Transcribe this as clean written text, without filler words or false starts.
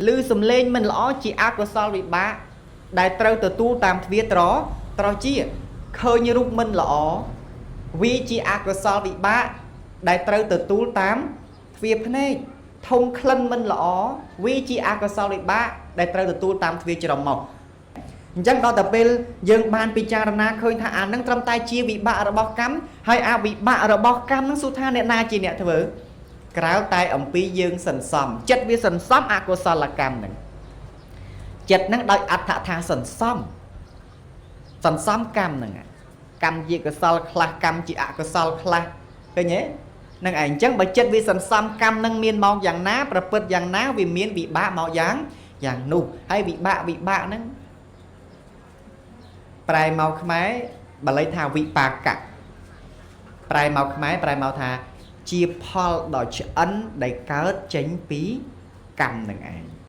ឮសំឡេងមិនល្អជាអកុសលវិបាកដែលត្រូវទទួលតាមទ្វាត្រត្រជាឃើញរូបមិនល្អវាជាអកុសលវិបាកដែលត្រូវទទួលតាមទ្វាភ្នែកធំក្លិនមិនល្អវាជាអកុសលវិបាកដែលត្រូវទទួលតាមទ្វាច្រមុះអញ្ចឹងដល់តែពេលយើងបានពិចារណាឃើញថាអានឹងត្រឹមតែជាវិបាករបស់កម្មហើយអាវិបាករបស់កម្មនឹងសួរថាអ្នកណាជាអ្នកធ្វើក្រៅតែអំពីយើងសន្សំចិត្តវាសន្សំអកុសលកម្មហ្នឹងចិត្តហ្នឹងដោយអត្ថថាសន្សំសន្សំកម្មហ្នឹងកម្មជាកុសលខ្លះកម្មជាអកុសលខ្លះឃើញទេនឹងឯងអញ្ចឹងបើចិត្តវាសន្សំកម្មនឹងមានមកយ៉ាងណាប្រព្រឹត្តយ៉ាងណាវាមានវិបាកមកយ៉ាងយ៉ាងនោះហើយវិបាកវិបាកហ្នឹងប្រែមកខ្មែរបាលីថាវិបាកៈប្រែមកខ្មែរប្រែមកថាជាផលដ៏ឆ្អិនដែលកើតចេញពីកម្មនឹងឯង។